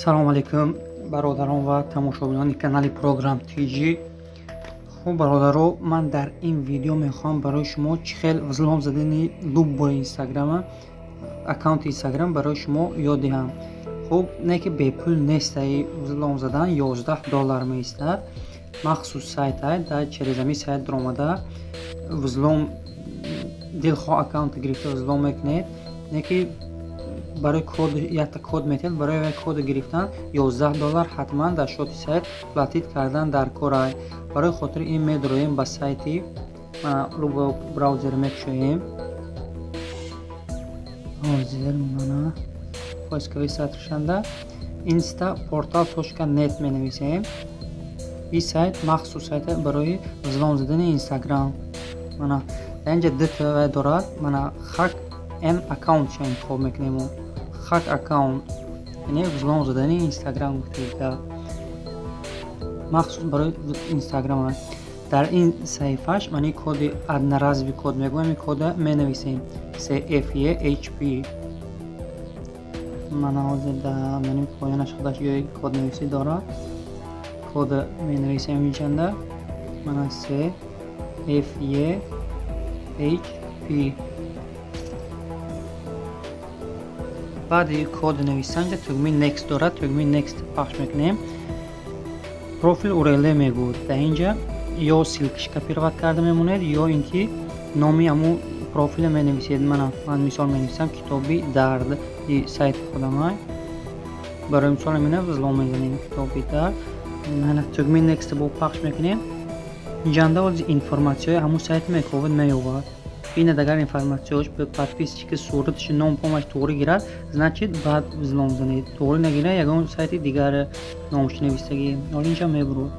Салом алейкум бародарон ва тамошобинони канали Програм TG. Хуб бародаро, ман дар ин видео мехоҳам барои шумо чӣ хел взлом задани любой Инстаграма, аккаунти Инстаграм барои шумо ёд диҳам. Хуб, не ки бепул нест, ай взлом задан $11 меистад. Махсус сайт ай, дар через ҳамин сайт даромада взлом дилхоҳ аккаунт гирифта взлом мекунед. Не ки барои код якта код метиҳад, барои вай код гирифтан $11 ҳатман дар шоти сайт платит кардан дар кор ай. Барои хотири ин медроем ба сайти любой браузер мекушоем. Ҳозир мана поисковый сатршанда instaportal.net менависем. Ин сайт махсус сайт барои взлом задани Инстаграм. Мана дар инҷа ду та дорад. Мана hack an account ша интихоб мекунем. Hack account яъне взлом задани Инстаграм гуфтем, махсус барои Инстаграм аст. Дар ин саҳифаш ман ин коди одноразовый код мегӯям, ин кода менависем CFEHP. Мана ҳозир дар мани поёнаш худаш ҷои коднависӣ дорад. Кода менависем инҷанда. Мана CFEHP. Баъди код нависан ҷа тугмаи Next дорад, тугмаи Next пахш мекунем. Профил URL мегӯяд. Дар инҷа ё ссылкаш копировать карда мемонед, ё ин ки номи ҳамун профиле менависед. Мана ман мисол менависам китоби дард и сайти худамай. Барои мисол ҳамина взлом мезанем китоби дард. Мана тугмаи Next бо пахш мекунем. Инҷанда ози информатсияи ҳамун сайт мековад меёбад. Ин агар информатсияш ба подписчики сураташ ном помаш туғри гирад, значит баъд взлом занед. Туғри нагирад, ягон сайти дигар номаш навистагӣ. Ҳол инҷа мебурад.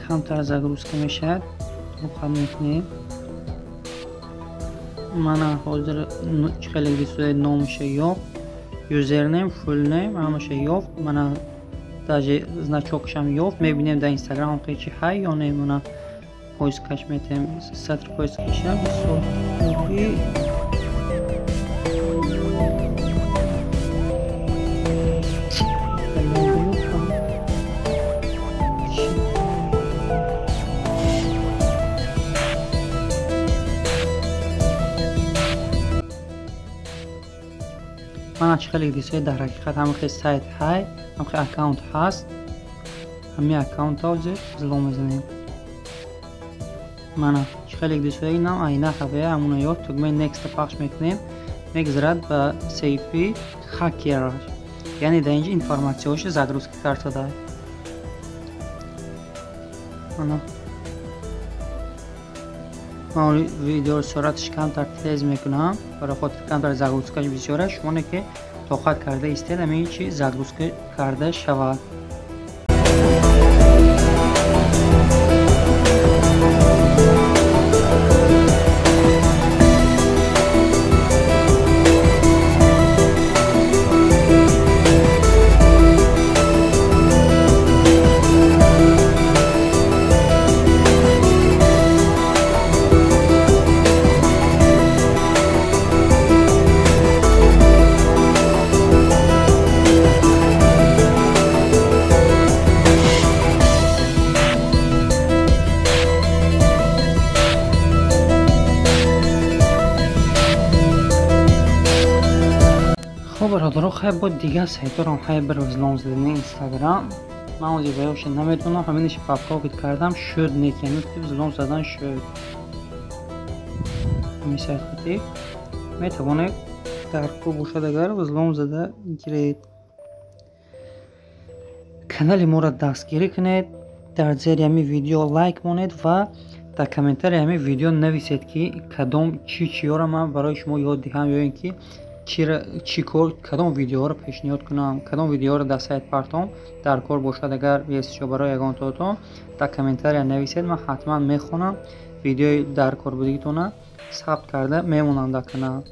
Камтар загрузка мешавад. Тоқат мекунем. Мана ҳозир чӣ хеле гисудаи номаша ёфт, юзернейм, фулнейм ҳамаша ёфт. Мана даже значокшам ёфт. Мебинем дар Инстаграм ҳам чи ҳай ё не. Мана поискаш метем, сатр поискаша бисоҳи мана чӣ хеле дисои дар ҳақиқат ҳама хел сайт ҳай, ҳама хел аккаунт ҳаст. Ҳамин аккаунт ҳозир взлом мезанем. Мана чӣ хеле дисои инам айна ҳавая ҳамуна ёфт. Тугмаи Next пахш мекунем, мегзарад ба саҳифаи хакераш, яъне дар инҷа информатсияҳоша загрузка карда. Мана ман видеоро сураташ камтар тез мекунам, барои хотир камтар загрузкаш бисёр аст. Шумо не ки тоқат карда истед, ҳамин чи загрузка карда шавад. Хуб бародаро, хай бо дигар сайтҳоро хай бір взлом задани Инстаграм. Ман ози ваёша наметавонам, ҳаминаш попробит кардам, шуд не ки ҳамин взлом задан шуд. Ҳамин сайт хати метавонед дар кор бошад агар взлом зада гиред. Канали моро дастгирӣ кунед, дар зери ҳамин видео лайк монед ва дар комментарии ҳамин видео нависед ки кадом чӣ чиёро ман барои шумо ёд диҳам, ё ин ки чӣ кор, кадом видеоҳоро пешниҳод кунам, кадом видеоҳоро дар сайт партом дар кор бошад. Агар ё барои ягонтоатон дар комментария нависед, ман ҳатман мехонам, видеои дар кор будагитона сабт карда мемонам дар канал.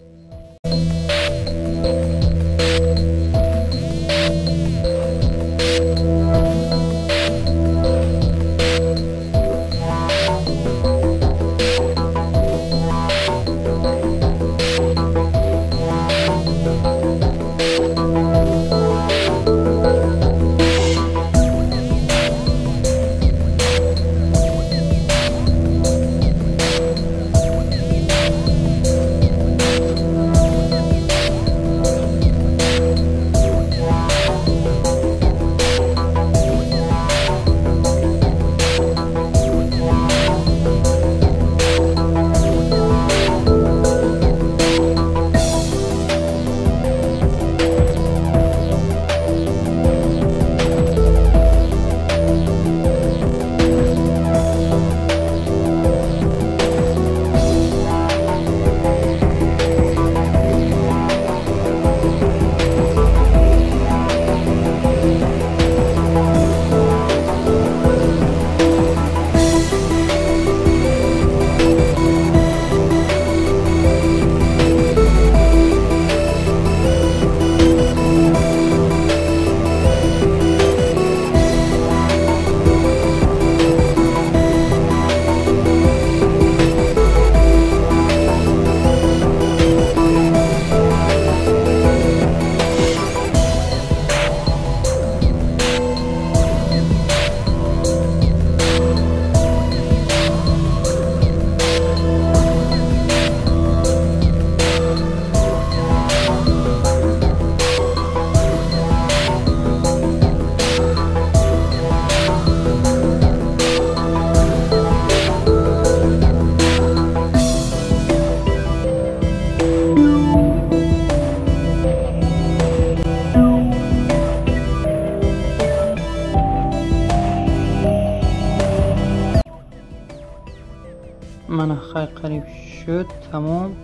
Мана, хай, қариб шуд, тамом.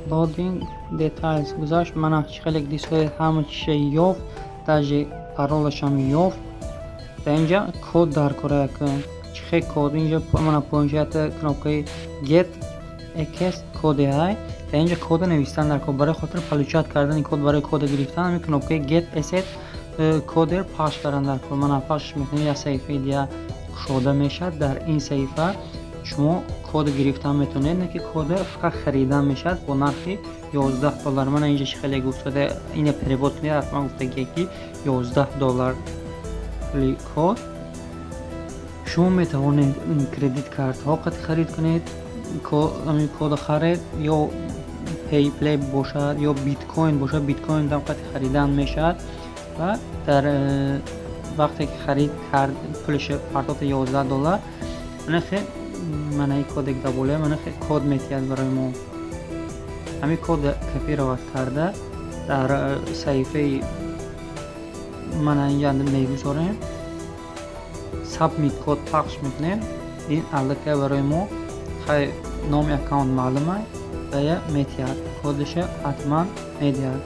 Loading details гузашт. Мана, чӣ хеле дисплей ҳама чиша ёфт, даже паролашам ёфт. Дар инҷа код дар кора. Чӣ хел код? Инҷа мана поинҷа кнопкаи get access code ҳай. Дар инҷа кода навистан дар кор. Барои хотир получать кардани код, барои кода гирифтан, ҳамин кнопкаи get access code пахш кардан дар кор. Мана, пахш мекунем, як саҳифаи дигар кушода мешавад. Дар ин саҳифа шумо кода гирифтан метавонед, не ки кода фақат харидан мешавад бо нархи 11 доллар. Мана, инҷа чӣ хеле гуфтада, ина перевод кунед, ҳатман гуфтагие, ки 11 доллар пули код. Шумо метавонед кредит картҳо қати харид кунед, кода харед, ё PayPal бошад, ё биткоин бошад, биткоин дам қати харидан мешавад. Ва дар вақте ки харид кард, пулиш пардохти 11 доллар, манахе манаи коде дар болоя, манахе код метиҳад барои мо. Ҳамин код копировать карда, дар саҳифаи мана инҷа мегузорем, submit code пахш мекунем. Ин аллакай барои мо, хай, номи аккаунт маълума, вая метиҳад, кодиша ҳатман медиҳад.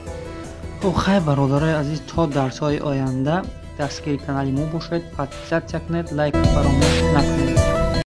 Хуб, хай, бародарои азиз, то дарсҳои оянда дастгири канали мо бошед, подписаться кунед, лайк фаромӯш накунед.